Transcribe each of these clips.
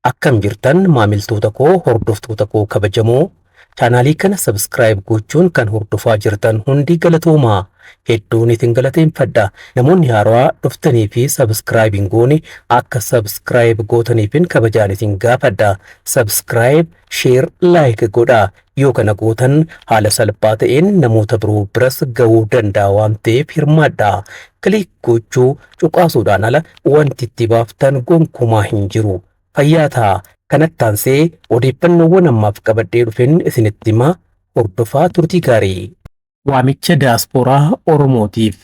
Akkam jirtan maamiltoota koo, hordoftoota koo kabajamoo, chaanaalii kana subscribe gochuun kan hordofaa jirtan hundi galatoomaa. Hedduun isin galateeffadha. Namoonni haarawaa dhuftanii fi subscribe hin goone akka subscribe gootaniifin kabajaan isin gaafadha. Subscribe, share, like godha. Yoo kana gootan haala salphaa ta'een namoota biroo biras ga'uu danda'a waan ta'eef hirmaadha. Click gochuu cuqaasuudhaan ala wanti itti baaftan gonkumaa hin jiru. Fayyaa ta'a. Kanatti aansee odeeffannoowwan ammaaf qabadhee dhufen isinitti hima. Hordofaa turtii gaarii. Waamicha Diyaaspooraa Oromootiif.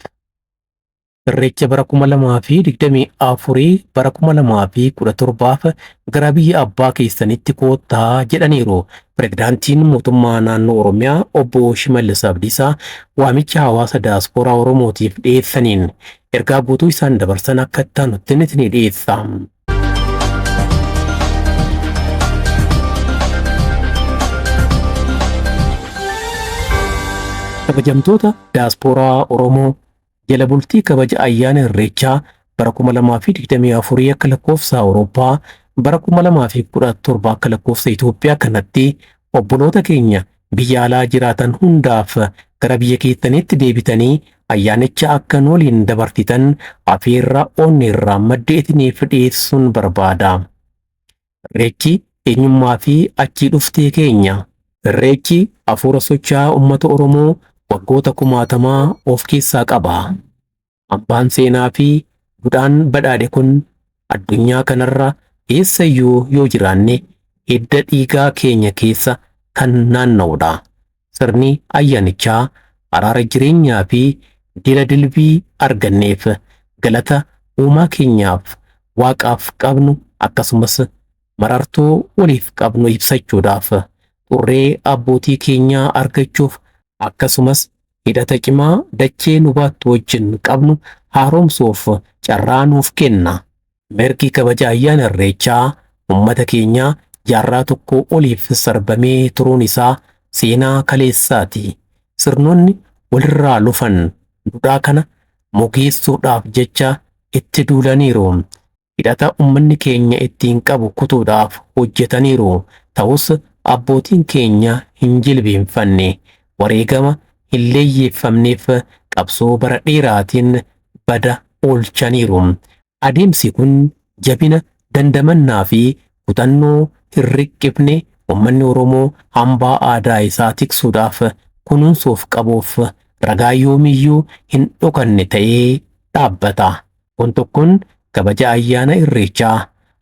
Irreecha bara 2024 bara 2017f gara biyya abbaa keessanitti koottaa jedhaniiru. Pirezidaantiin Mootummaa Naannoo Oromiyaa Obbo Shimallis Abdiisaa waamicha hawaasa diyaaspooraa Oromootiif dhiyeessaniin ergaa guutuu isaan dabarsan akka itti aanutti isinii dhiyeessa. Kabajamtoota diyaaspooraa Oromoo, jala bultii kabaja ayyaana Irreechaa bara 2024 akka lakkoofsa Awurooppaa bara 2017 akka lakkoofsa Itoophiyaa kanatti obboloota keenya biyya alaa jiraatan hundaaf gara biyya keessaniitti deebitanii ayyaanicha akka nu waliin dabarsitan afeerraa onneerraa madda isiniif dhiyeessuun barbaada. Irreechi eenyummaa fi achii dhuftee keenya. Irreechi hafuura socho'aa uummata Oromoo waggoota kumaatamaa of keessaa qaba. Hambaan seenaa fi dudhaan badhaadhe kun addunyaa kanarra eessayyuu yoo jiraanne hidda dhiigaa keenya keessa kan naanna'udha. Sirni ayyaanichaa araara jireenyaa fi dila dilbii arganneef galata uumaa keenyaaf waaqaaf qabnu akkasumas marartoo waliif qabnu ibsachuudhaaf xurree abbootii keenyaa argachuuf akkasumas hidhata cimaa dachee nu baattu wajjin qabnu haaromsuuf carraa nuuf kenna. Mirgi kabaja ayyaana Irreechaa uummata keenyaa jaarraa tokko oliif sarbamee turuun isaa seenaa kaleessaati. Sirnoonni walirraa lufan duudhaa kana mogeessuudhaaf jecha itti duulaniiru. Hidhata uummanni keenya ittiin qabu kutuudhaaf hojjetaniiru. Ta'us abbootiin keenya hin jilbeenfanne, wareegama hin leeyyeeffamneef qabsoo bara dheeraatiin bada oolchaniiru. Adeemsi kun jabina, dandamannaa fi kutannoo hin riqqifne uummanni Oromoo hambaa aadaa isaa tiksuudhaaf kunuunsuuf qabuuf ragaa yoomiyyuu hin dhokanne ta'ee dhaabbata. Kun tokkoon kabaja ayyaana Irreechaa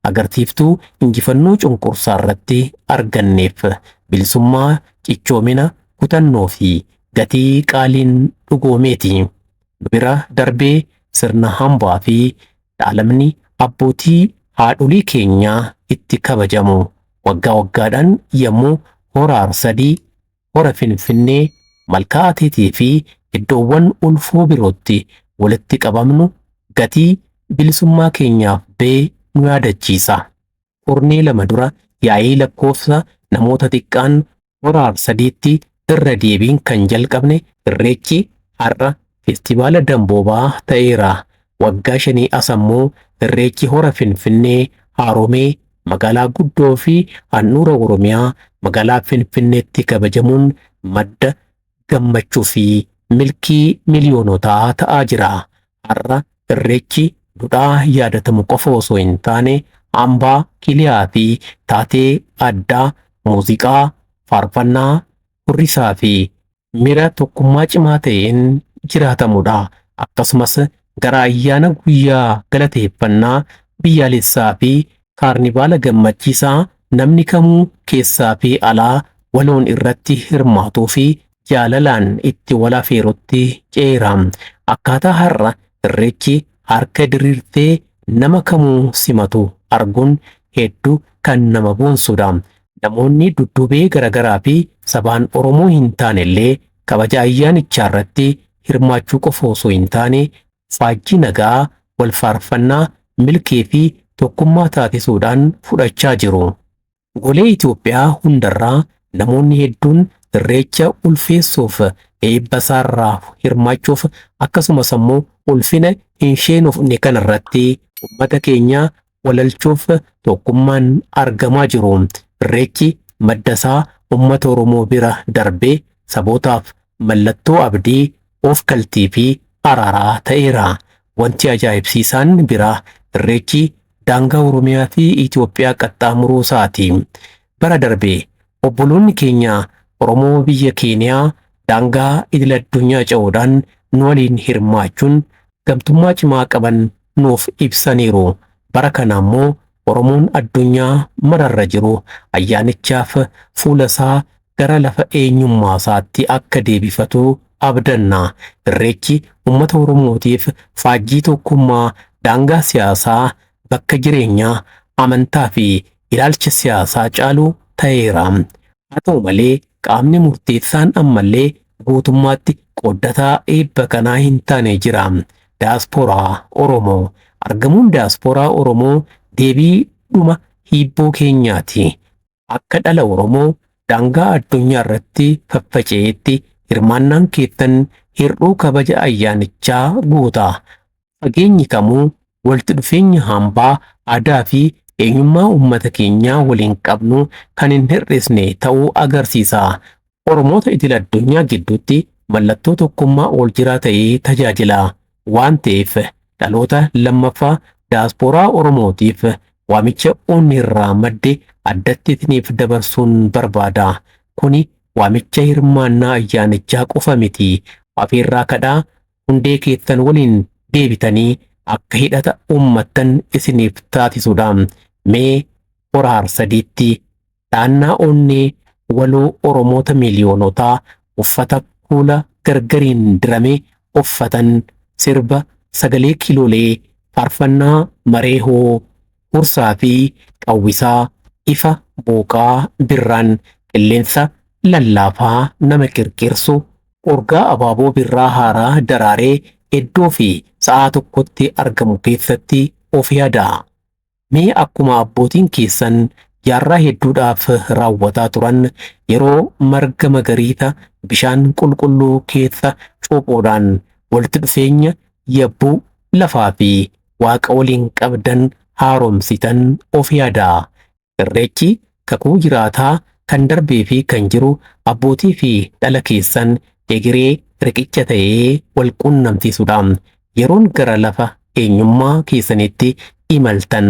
agarsiiftuu injifannoo cunqursaa irratti arganneef bilisummaa, cichoomina, kutannoo fi gatii qaaliin dhugoomeeti. Nu bira darbee sirna hambaa fi dhaalamni abbootii haadholii keenyaa itti kabajamu waggaa waggaadhaan yommuu Hora Arsadii, Hora Finfinnee, Malkaa Ateetee fi iddoowwan ulfoo birootti walitti qabamnu gatii bilisummaa keenyaaf ba'e nu yaadachiisa. Kurnee lama dura yaa'ii lakkoofsa namoota xiqqaan Hora Arsadiitti irra deebiin kan jalqabne Irreechi har'a feestivaala Damboobaa ta'eera. Waggaa 5 as ammoo Irreechi Hora Finfinnee haaromee magaalaa guddoo fi handhuura Oromiyaa magaalaa Finfinneetti kabajamuun madda gammachuu fi milkii miliyoonotaa ta'aa jira. Har'a Irreechi duudhaa yaadatamu qofa osoo hin taane hambaa kiliyaa fi taatee addaa muuziqaa, faarfannaa, hurrisaa fi mira tokkummaa cimaa ta'een jiraatamudha. Akkasumas gara ayyaana guyyaa galateeffannaa biyyaalessaa fi kaarnivaala gammachiisaa namni kamuu keessaa fi alaa waloon irratti hirmaatuu fi jaalalaan itti wal afeerutti ceera. Akkaataa har'a Irreechi harka diriirtee nama kamuu simatu arguun hedduu kan nama boonsudha. Namoonni dudduubee garaagaraa fi sabaan Oromoo hin taane illee kabaja ayyaanichaa irratti hirmaachuu qofa osoo hin taane faajjii nagaa, wal faarfannaa, milkii fi tokkummaa taasisuudhaan fudhachaa jiru. Golee Itoophiyaa hundarraa namoonni hedduun Irreecha ulfeessuuf, eebba isaarraa hirmaachuuf akkasumas ammoo ulfina hin sheenofne kanarratti uummata keenya walalchuuf tokkummaan argamaa jiru. Irreechi madda isaa uummata Oromoo bira darbee sabootaaf mallattoo abdii, of kaltii fi araaraa ta'eera. Wanti ajaa'ibsiisaan biraa Irreechi daangaa Oromiyaa fi Itoophiyaa qaxxaamuruu isaati. Bara darbee obboloonni keenya Oromoo biyya Keeniyaa daangaa idil addunyaa ce'uudhaan nu waliin hirmaachuun gamtummaa cimaa qaban nuuf ibsaniiru. Bara kana immoo Oromoon addunyaa mararra jiru ayyaanichaaf fuula isaa gara lafa eenyummaa isaatti akka deebifatu abdanna. Irreechi uummata Oromootiif faajjii tokkummaa, daangaa siyaasaa, bakka jireenyaa, amantaa fi ilaalcha siyaasaa caalu ta'eera. Haa ta'u malee qaamni murteessaan ammallee guutummaatti qooddataa eebba kanaa hin taane jira. Diyaaspooraa Oromoo. Argamuun diyaaspooraa Oromoo deebii dhuma hiibboo keenyaati. Akka dhala Oromoo daangaa addunyaa irratti faffaca'eetti hirmaannaan keessan hir'uu kabaja ayyaanichaa guuta. Fageenyi kamuu walitti dhufeenya hambaa aadaa fi eenyummaa uummata keenyaa waliin qabnu kan hin hir'isne ta'uu agarsiisa. Oromoota idil addunyaa gidduutti mallattoo tokkummaa ol jiraa ta'ee tajaajila. Waan ta'eef dhaloota lammaffaa diyaaspooraa Oromootiif waamicha onni irraa madde addatti isiniif dabarsuun barbaada. Kuni waamicha hirmaannaa ayyaanichaa qofa miti. Afeerraa kadhaa hundee keessan waliin deebitanii akka hidhata uummattan isiniif taasisudha. Mee hora Harsadiitti dhaannaa onnee waloo Oromoota miiliyoonotaa uffata kuula gargariin dirame uffatan, sirba sagalee kiiloolee, faarfannaa mareehoo, hursaa fi qawwisaa, ifa booqaa birraan qilleensa lallaafaa nama qirqirsu, urgaa abaaboo birraa haaraa daraaree iddoo fi sa'aa tokkotti argamu keessatti of yaada. Mee akkuma abbootiin keessan jaarraa hedduudhaaf raawwataa turan yeroo marga magariisa bishaan qulqulluu keessa cuuphuudhaan walitti dhufeenya yabbuu lafaa fi waaqa waliin qabdan haaromsitan of yaada. Irreechi kakuu jiraataa kan darbee fi kan jiru abbootii fi dhala keessan egeree riqicha ta'ee wal qunnamsiisudha. Yeroon gara lafa eenyummaa keessanitti imaltan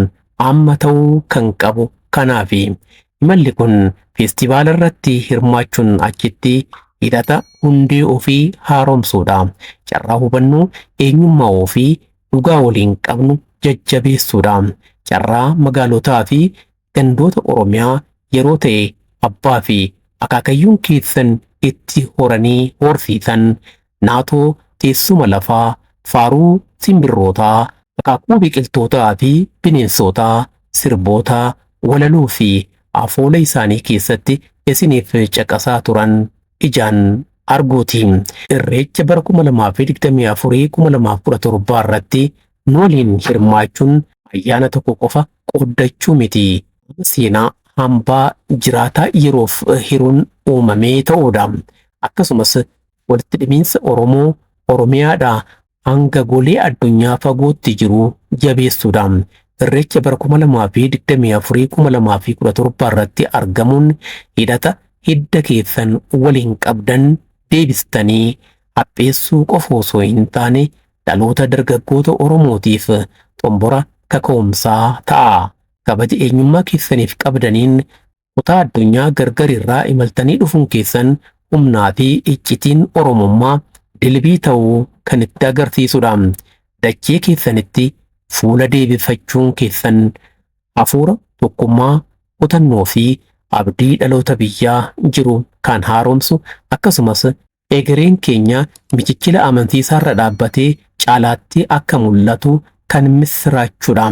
amma ta'uu kan qabu kanaafi. Imalli kun feestivaala irratti hirmaachuun achitti hidhata hundee ofii haaromsuudha. Carraa hubannoo eenyummaa ofii dhugaa waliin qabnu jajjabeessuudha. Carraa magaalotaa fi gandoota Oromiyaa yeroo ta'e abbaa fi akaakayyuun keessan itti horanii horsiisan, naatoo teessuma lafaa, faaruu simbirrootaa, akaakuu biqiltootaa fi bineensotaa, sirboota, walaloo fi afoola isaanii keessatti isiniif caqasaa turan ijaan arguuti. Irreecha bara 2024 2017 irratti nu waliin hirmaachuun ayyaana tokko qofa qooddachuu miti. Seenaa hambaa jiraataa yeroof hiruun uumamee ta'uudha. Akkasumas walitti dhimiinsa Oromoo Oromiyaadhaa hanga golee addunyaa fagootti jiru jabeessuudha. Irreecha bara 2024 2017 irratti argamuun hidhata hidda keessan waliin qabdan deebistanii hapheessuu qofa osoo hin taane dhaloota dargaggoota Oromootiif xombora kaka'umsaa ta'a. Kabaja eenyummaa keessaniif qabdaniin kutaa addunyaa gargar irraa imaltanii dhufuun keessan humnaa fi iccitiin Oromummaa dilbii ta'uu kan itti agarsiisudha. Dachee keessanitti fuula deebifachuun keessan hafuura tokkummaa, kutannoo fi abdii dhaloota biyyaa jiru kan haaromsu, akkasumas egereen keenya michichila amansiisaarra dhaabbatee caalaatti akka mul'atu kan misiraachuudha.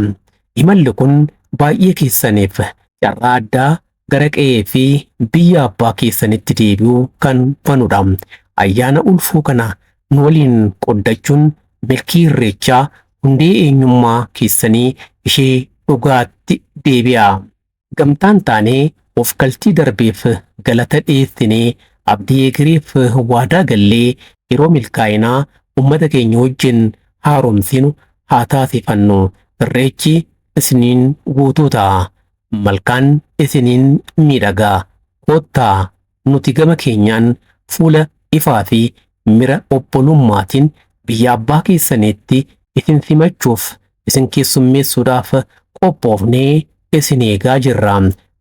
Imalli kun baay'ee keessaniif carraa addaa gara qe'ee fi biyya abbaa keessanitti deebi'uu kan banudha. Ayyaana ulfoo kana nu waliin qoddachuun milkii irreechaa hundee eenyummaa keessanii ishee dhugaatti deebi'a. Gamtaan taanee of galtii darbeef galata dhiyeessinee abdii egereef waadaa gallee yeroo milkaa'inaa uummata keenya wajjin haaromsinu haa taasifannu. Irreechi isiniin guutuu ta'a. Malkaan isiniin miidhagaa. Kottaa nuti gama keenyaan fuula ifaa fi mira obbolummaatiin biyya abbaa keessaniitti isin simachuuf isin keessummeessuudhaaf qophoofnee isin eegaa jirra.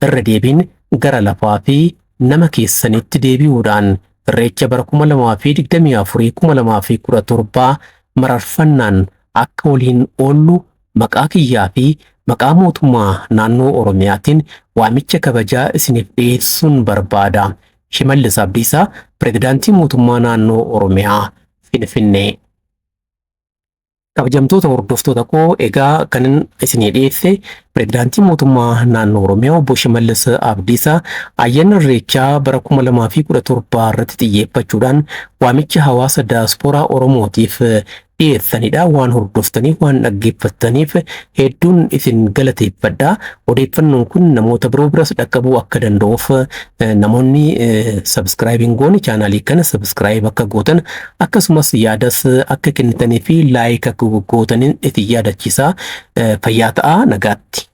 Irra deebiin gara lafaa fi nama keessanitti deebi'uudhaan Irreecha bara 2024 2017 mararfannaan akka waliin oollu maqaa kiyyaa fi maqaa mootummaa naannoo Oromiyaatiin waamicha kabajaa isiniif dhiyeessuun barbaada. Shimallis Abdiisaa, Pireezidaantii Mootummaa Naannoo Oromiyaa, Finfinnee. Kabajamtoota hordoftoota koo, egaa kanin isinii dhiyeesse Pireezidaantii Mootummaa Naannoo Oromiyaa Obbo Shimallis Abdiisaa ayyaana Irreechaa bara 2017 irratti xiyyeeffachuudhaan waamicha hawaasa daaspooraa Oromootiif dhiyeessanidha. Waan hordoftaniif, waan dhaggeeffattaniif hedduun isin galateeffadha. Odeeffannoon kun namoota biroo biras dhaqqabuu akka danda'uuf namoonni subscribe hin goone chaanaalii kana subscribe akka gootan, akkasumas yaadas akka kennitanii fi like akka gootanin isin yaadachiisa. Fayyaa ta'aa, nagaatti.